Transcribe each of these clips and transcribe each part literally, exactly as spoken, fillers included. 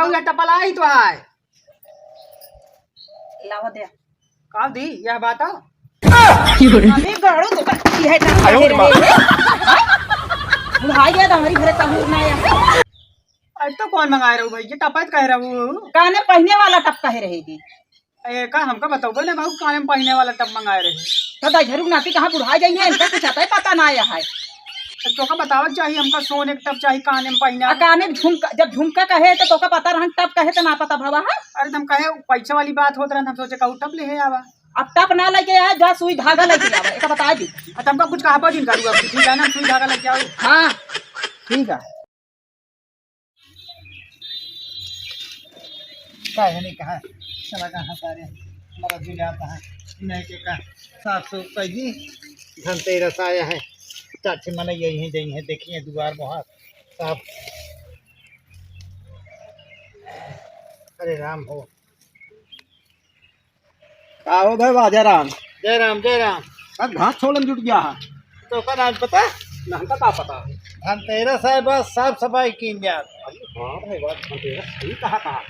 ये टपला ही तो है। लावा दे। का दी, यह बात हो? अबे गाड़ू तो कर, यह टप आयो रे माँ। बुढ़ाई गया तो हमारी घरे तहूर ना आया। अरे तो कौन मंगाए रहू भाई, ये टपत कह रहू? काने पहने वाला टप कहे रहेगी। ए, का हमका बतौबे ना बाबू, काने में पहिने वाला टब मंगाए रहे। तो दझरू नाती कहाँ बुढ़ा जाइए, इनका कुछ आता है, पता ना आया है। तो तोका बतावत चाही, हमका सोने के टब चाही, काने में पहिने आ, वाला। काने में झुमका, जब झुमका कहे तो तोका पता रहन, टब कहे तो ना पता भवा है। अरे तुम कहे पैसा वाली बात होत रहन, हम सोचे कहू टब ले आवा। अब टब ना लेके आए, जा सुई धागा लेके आवा, एक बता दी। अब तुमका कुछ कहा जिन करूँ, अब ठीक है ना, सुई धागा लेके आओ। हाँ। ठीक है। का है नहीं कहा, चला कहाँ सारे हमारा जुलिया कहाँ, नहीं के का साफ सूफ कर दी। धनतेरस आया है, चाची मन यही जई है, देखिए दुआर मुहार साफ। अरे राम हो। का हो भाई, वाह, जय राम। जय राम, जय राम। अब घास छोड़न जुट गया है। तो का नाम पता? नाम का, का पता? धनतेरस है, बस साफ सफाई कीन जात। अरे हाँ भाई, बात धनतेरस सही कहा, कहा।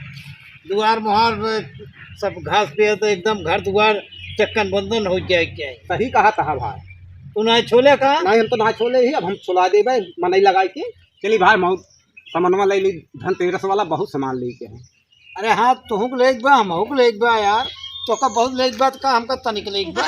दुआर मुहार में सब घास पे है, तो एकदम घर दुआर चक्कन बंदन हो जाए क्या है? सही कहा, कहा भाई। तू ना छोले का? नहीं, हम तो ना छोले ही, अब हम छोला देबे, मनई लगाई के। चली भाई, हम समनवा ले ली, धनतेरस वाला बहुत सामान लेके है। अरे हाँ, तुहू के लेके बा, हमहू के लेके बा यार। तोका बहुत लेके बा, तो का हमका तनिक लेके बा?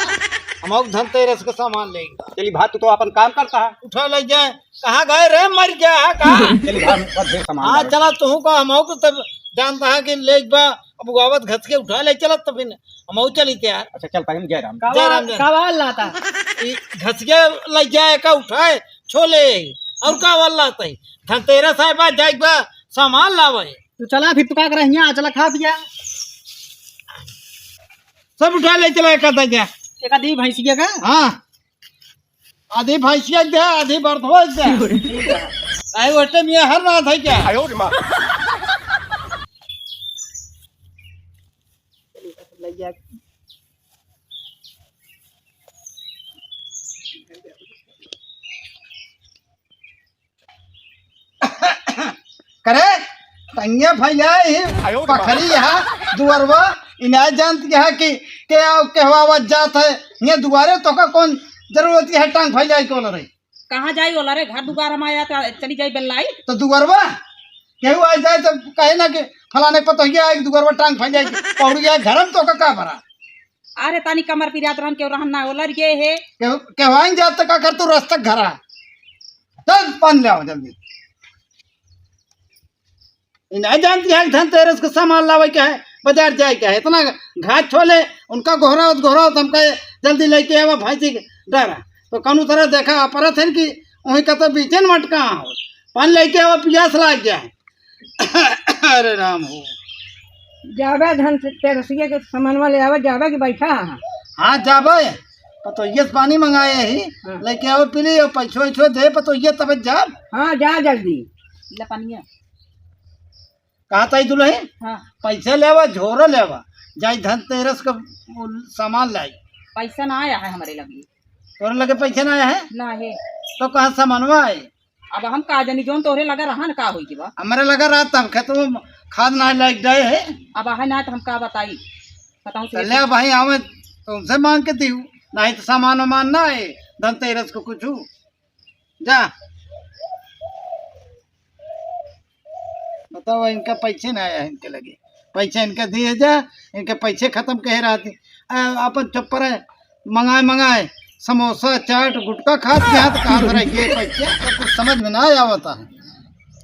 हमहू के धनतेरस के सामान लेके बा। चली भाई, तू तो अपन काम करता है। उठा ले जाए। कहाँ गए रे, मर गया है का? चली भाई, बहुत ढेर सामान हाँ, लावे। चला तुहू का, हमहू को तब जानता है कि लेके बा। अब गावत घस के उठा ले चला, तब फिर हमहू चली थे यार। अच्छा, चल पाएंगे, जय राम। जय राम, जय। का वाला लाता? ई घस के ले जाए का उठाए, छोले। और का वाला लाता है? धनतेरस है बा, जाए बा, सामान लावे। तू चला फिर, तू का करे हियाँ? चला खा पिया। सब उठा ले चला एक आधा जा। एक आधी भैंसिया का? हाँ। आधी भैंसिया के दे, आधी बर्थवा के दे। ठीक है। आई ओटे मियाँ हर रात है क्या? आयो रे माँ। करे, तंगे फैलाए ही आयो रे माँ। पखरी यहाँ दुआरवा, इन्हें जानत के है कि के आओ कहवावत जात है, ये दुआरे तोका कौन जरूरत है टांग फैलाए के वाला रही? कहाँ जाई वाला रे? घर दुआर हम आया तो चली जाई बेल्लाई। तो दुआरवा केहू आ जाए तो कहे ना कि फलाने पतोहिया एक दुआरवा टांग फैलाए के पौड़ी गया घर में, तोका का भरा? अरे तानी कमर पिरात रहन केहू रहन ना होला रे हे। केहू, केहू आइन जात तो का कर तू रस्ता घरा। चल पान ले आओ जल्दी। ई नहीं जानती है कि धनतेरस के सामान लावे के है, बाजार जाए के है। इतना घात छोले, उनका गोहरावत, गोहरावत हमका जल्दी लेके आवा भैंसी के डरा। तो कौनो तरह देखा, अपरत है कि वहीं का तो बीचन मटका हो। पानी लेके आवा, पियास लाग गया है। अरे राम हो। जावे धनतेरसिया के सामानवा ले आवे, जावे कि बैठा है? हाँ, जावे। पतोहिए से पानी मंगाए ही, हाँ। लेके आवे, पी ली, और पैसो वैसो दे पतोहिए, तब जाब। हाँ, जा जल्दी। ले पनिया। कहा ताई दुल्हन? हाँ। पैसे लेवा, झोरो लेवा, जाई धनतेरस का सामान लाई। पैसा ना आया है हमारे लगे। तोरे लगे पैसे ना आया है? ना है। तो कहाँ सामानवा आए? अब हम का जानी, जौन तोहरे लगा रहा न, का होई के बा? हमरे लगा रहा तब खेतवा में खाद ना लाग गए है। अब आहे ना तो हम का बताई, बताऊं तो से ले भाई, आवे तुमसे मांग के दीहू, नहीं तो सामान वामान ना आए धनतेरस को कुछ। जा। बताओ, इनका पैसे ना आया है इनके लगे, पैसे इनका दिए जा, इनके पैसे खत्म कहे रहते। आ, अपन चप्पर है, मंगाए मंगाए समोसा, चाट, गुटखा खात के हाथ कहाँ से रह गए पैसे? तो कुछ समझ में ना आवता है,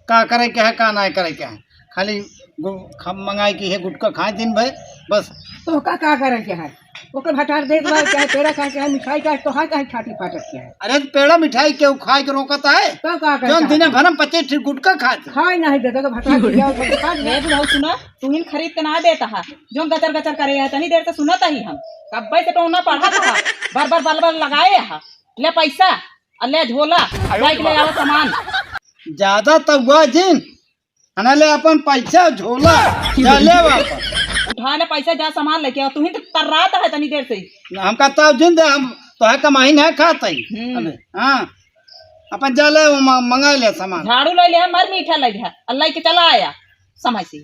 का करे के है, का ना करे के है। खाली गु-, खम मंगाए के है, गुटखा खाए दिन भर, बस। तो का, का करे के है? ओके भटार देख बा, चाहे पेड़ा खाए के है, मिठाई खाए, तोहार काहे छाती फाटत के है? अरे, तो पेड़ा मिठाई केहू खाए के रोकत है? तो का करे जौन के दिने है? भर में पच्चीस ठी गुटखा खात है। खाए नहीं देता तो भटार के जाओ, तो खा ले। ए बुढ़ऊ सुना, तू ही खरीद के ना देता है, जौन गचर गचर करे है, तनी देर से सुनत ही हम। कब्बे से टोना पढ़त है, बार बार बल बल लगाए है। ले पैसा, और ले झोला, आयो जाके ले रे आओ सामान। ज्यादा तो हुआ जिन, हना ले अपन पैसा झोला, जा ले अपन। उठा ले पैसा, जा सामान लेके आओ, तू ही तो तर्रात है तनी देर से। हमका तो जिन दे, हम तो है कमाई नहीं खात है। हम्म। अबे, हाँ, अपन जा ले, वो म-, मंगा ले सामान। झाड़ू ले ले, मर मीठा ले ले, अल्लाह के चला आया, समय से।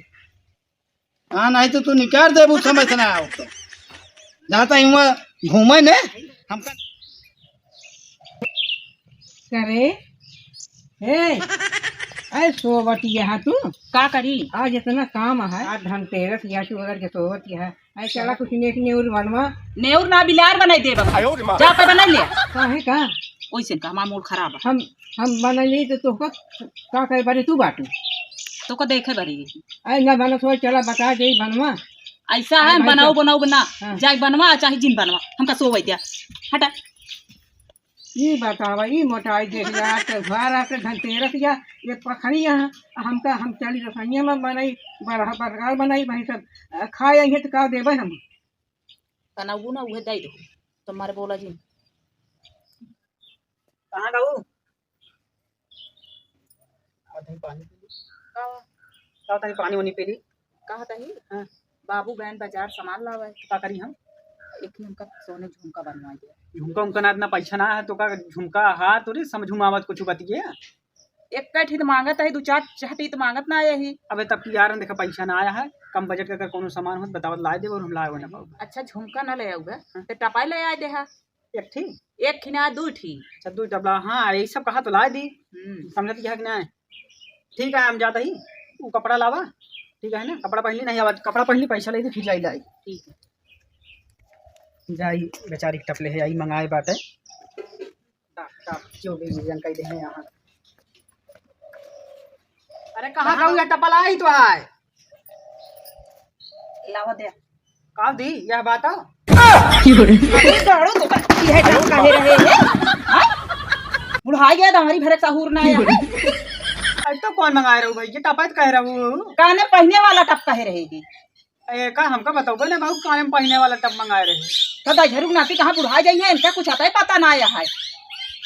हाँ, नहीं तो तू निकाल देबू समय से ना आओ तो। जाता ही हुआ घूमे ने, हमका करे। ए, ए, सोवत यहाँ तू? का करी? आज इतना काम है, आज धनतेरस या तू अगर के सोवत यहाँ। ए, चला कुछ नेक नेउर बनवा। नेउर ना बिलार बनाई देब। आयो रे माँ। जा पे बनाई ले। काहे का? ओइसे का हमार मूड खराब है। हम, हम बनाई नहीं तो तोहका का करे बारे तू बाटू? तोहका देखे बारे। ए, ना बनत हो, चला बता दे बनवा। ऐसा है, हम बनाओ, बनाओ, बना। हाँ। जाए बनवा, चाहे जिन बनवा। हमका सोवे दिया। हटा। ई बतावा, ई मोटाई देख ले, आज त्योहार आके धनतेरस या, ये पखड़ी यहाँ, हमका, हम चली रसोइया में बनाई, बरहा-, बरगार बनाई, भाई सब, अ, खाए अइहे त का देबे हम? तनऊ ना उहे दई दो, तुम्हारे बोला जी। कहाँ गऊ? आओ तनी पानी पी ली। का? आओ तनी पानी वानी पी ली। कहा तही? हाँ। बाबू बहन बाजार सामान लावे। तो का करी हम? एक ही हमका सोने झुमका बनवाई दे। झुमका उमका ना, इतना पैसा ना है, तो का झुमका हार तो रे समझ में आवत कुछ बतिये। एक कठी तो मांगत है, दो चार चाटी तो मांगत ना आया ही। अबे तब की यार देखा पैसा ना आया है, कम बजट का अगर कोनो सामान हो तो बतावत लाए दे और हम लाए हो ना पाओ। अच्छा झुमका ना ले आऊगा, हाँ। तो टपाई ले आए दे हा। एक ठी? एक ठी ना, दू ठी। अच्छा, दू डबला, हाँ, यही सब कहा तो ला दी। हम्म। समझत यह कि नहीं? ठीक है, हम जाता ही, वो कपड़ा लावा, ठीक है ना, कपड़ा पहन ली, नहीं आवा, कपड़ा पहन ली, पैसा ले दी, फिर जाई लाई। ठीक है। जाई, बेचारी के टपले है, आई मंगाए बाटे। टप, टप, जो भी reason कह दे हैं यहाँ। अरे, कहाँ कहाँ रहू या टपला आई तो आए। लावा दे। का दी, यह बात हो? अरे, दारू तो यह टप कहे रहे हैं? हाँ? बुढ़ा गया, दारी भरे सहूर ना आया है। अरे, तो कौन मंगाए रहू भाई? ये टप तो कहे रहू। काने पहने वाला टप कहे रहेगी। ए, का हमका बताओ ना बाबू, काने में पहने वाला टप मंगाए रहे। तो दहिजरू नाती कहाँ बुढ़ा जाई है, इनका कुछ आता ही पता ना आया है।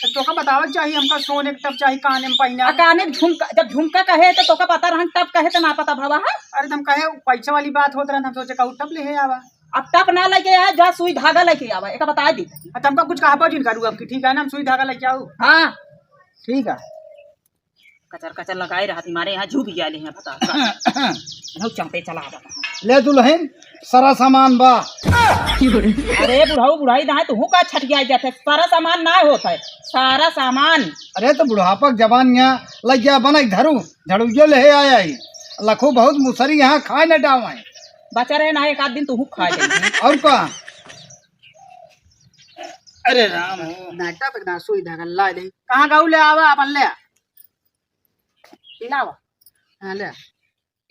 तो तोका बतावत चाही, हमका सोने के टप चाही, काने में पहने आ, वाला। काने में झुमका, जब झुमका कहे तो तोका पता रहन, टप कहे तो ना पता भवा है। अरे, तुम कहे पैसा वाली बात होत रहन, हम सोचे कहू टप ले आवा। अब टप ना लेके आए, जा सुई धागा लेके आवा, एक बता दी। आ, तुमका कुछ कहा जिन करू अब की, ठीक है ना, हम सुई धागा लेके आऊ। हाँ। ठीक है। कचर कचर लगाए रहत, मारे यहाँ जू भी आले हैं, बता। बहुत चौंपे चला रहा। ले दुल्हन, सारा सामान बा। अरे बुढ़ऊ बुढ़ाई ना है, तू का छटिया जाते, सारा सामान ना होता है, सारा सामान। अरे तो बुढ़ापा के जबान यहाँ लग गया, बना धरू, झड़ुइयो ले आया ही। लखू बहुत मुसरी यहाँ खाए न डावे। बचा रहे ना, एक आध दिन तू खा जाए। और का? अरे राम हो। नाटा पे ना सुई धागा ला दे। कहाँ गऊ ले आवा, अपन ले आ। लावा। हाँ, ले।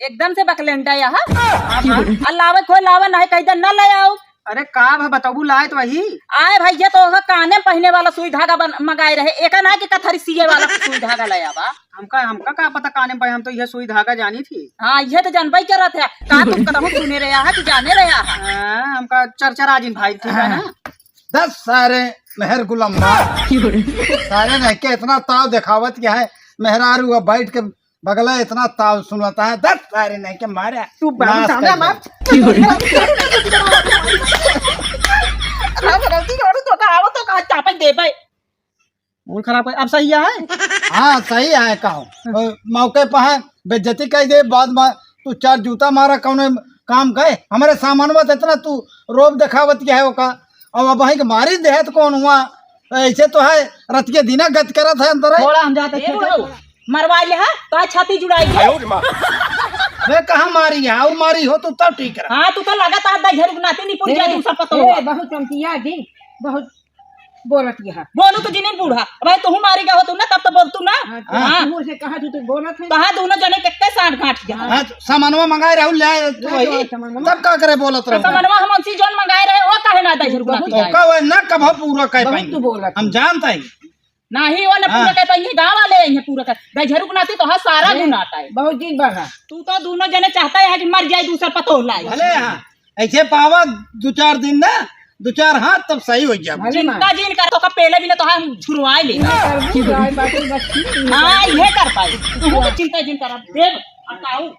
एकदम से बकलेंडा यह। हाँ, हाँ। आ लावे कोई लावे, नहीं कह दे, न ले आओ। अरे का भा बताबू, लाए तो वही। आए भैया, तो ओह काने में पहिने वाला सुई धागा बन-, मंगाए रहे, एका ना कि कथरी सिए वाला सुई धागा ले आवा। हमका, हमका का पता काने में, हम तो यह सुई धागा जानी थी। हाँ, यह तो जानबे करत है। का तुम कतहूँ सुने रहे हा कि जाने रहे हा? हाँ, हमका चरचरा जिन भाई, ठीक है ना? दस सारे मेहर गुलम्मा। सारे नहीं के इतना ताव दिखावत क्या है? मेहरारू अब बैठ के बगला इतना ताव सुनाता है, दस सारे नहीं के मारे। तू बाबू नास सामने कर मार। दे। राम गलती करू तो का आवत तो का चापे देबे। मूड खराब है, अब सही है? हाँ, सही है, कहो। अ, मौके पर है, बेइज्जती कह दे, बाद में तू चार जूता मारा, कौन काम गए? हमारे सामान में इतना तू रोब दिखावत क्या है ओका? अब, अब वहीं के मारी दे तो कौन हुआ? ऐसे तो है, रतिया दिना गत करत है अंदर है। थोड़ा हम जाते ए खेते। बुढ़ऊ, मरवा ले हा, तो छाती जुड़ाई है। मैं कहाँ मारी है? और मारी हो तो तब ठीक रहा। हाँ, तू तो लगातार दहिजरू नाती निपुर ए, जाए, तू सब पता ए, हुआ। बहुत चमकिया जी, बहुत बोलत यह। बोलू तो जिनिन बूढ़ा। अब तू मारी गया हो तू ना, तब तो बोल तू ना। हाँ, तो हाँ। तू से कहा तू तो बोलत है। कहा दोनों जने के के साथ गांठ जा। हाँ, तो सामानवा मंगाए रहू, ले आए तू ले वही। तो सामानवा। तब का करे बोलत तो रहू? सामानवा हम उनसे जौन मंगाए रहे, वो काहे ना दहिजरू बहुत नाती तो आए? का वो ना कब पूरा कह बहुत पाएंगे? तू बोलत हम है। जानते हैं। नाही, वो ना पूरा हाँ। कह पाएंगे, गाँव वाले हैं पूरा कह। दहिजरू नाती तो हाँ सारा अरे, गुण आता है। बहुत दिन बढ़ा। तू तो दोनों जने चाहता है कि मर जाए दूसर पतोह लाए। भले हाँ। ऐसे पावा दो चार दिन ना, दो चार हाथ, तब सही हो जाए। भले चिंता मार। जिन कर, तो का पहले भी ना तो हम छुड़वाए ले। ये कर दू, राय बाटे बच्ची। हाँ, ये कर पाए। तू तो चिंता जिन कर, अब देव, अब आऊ।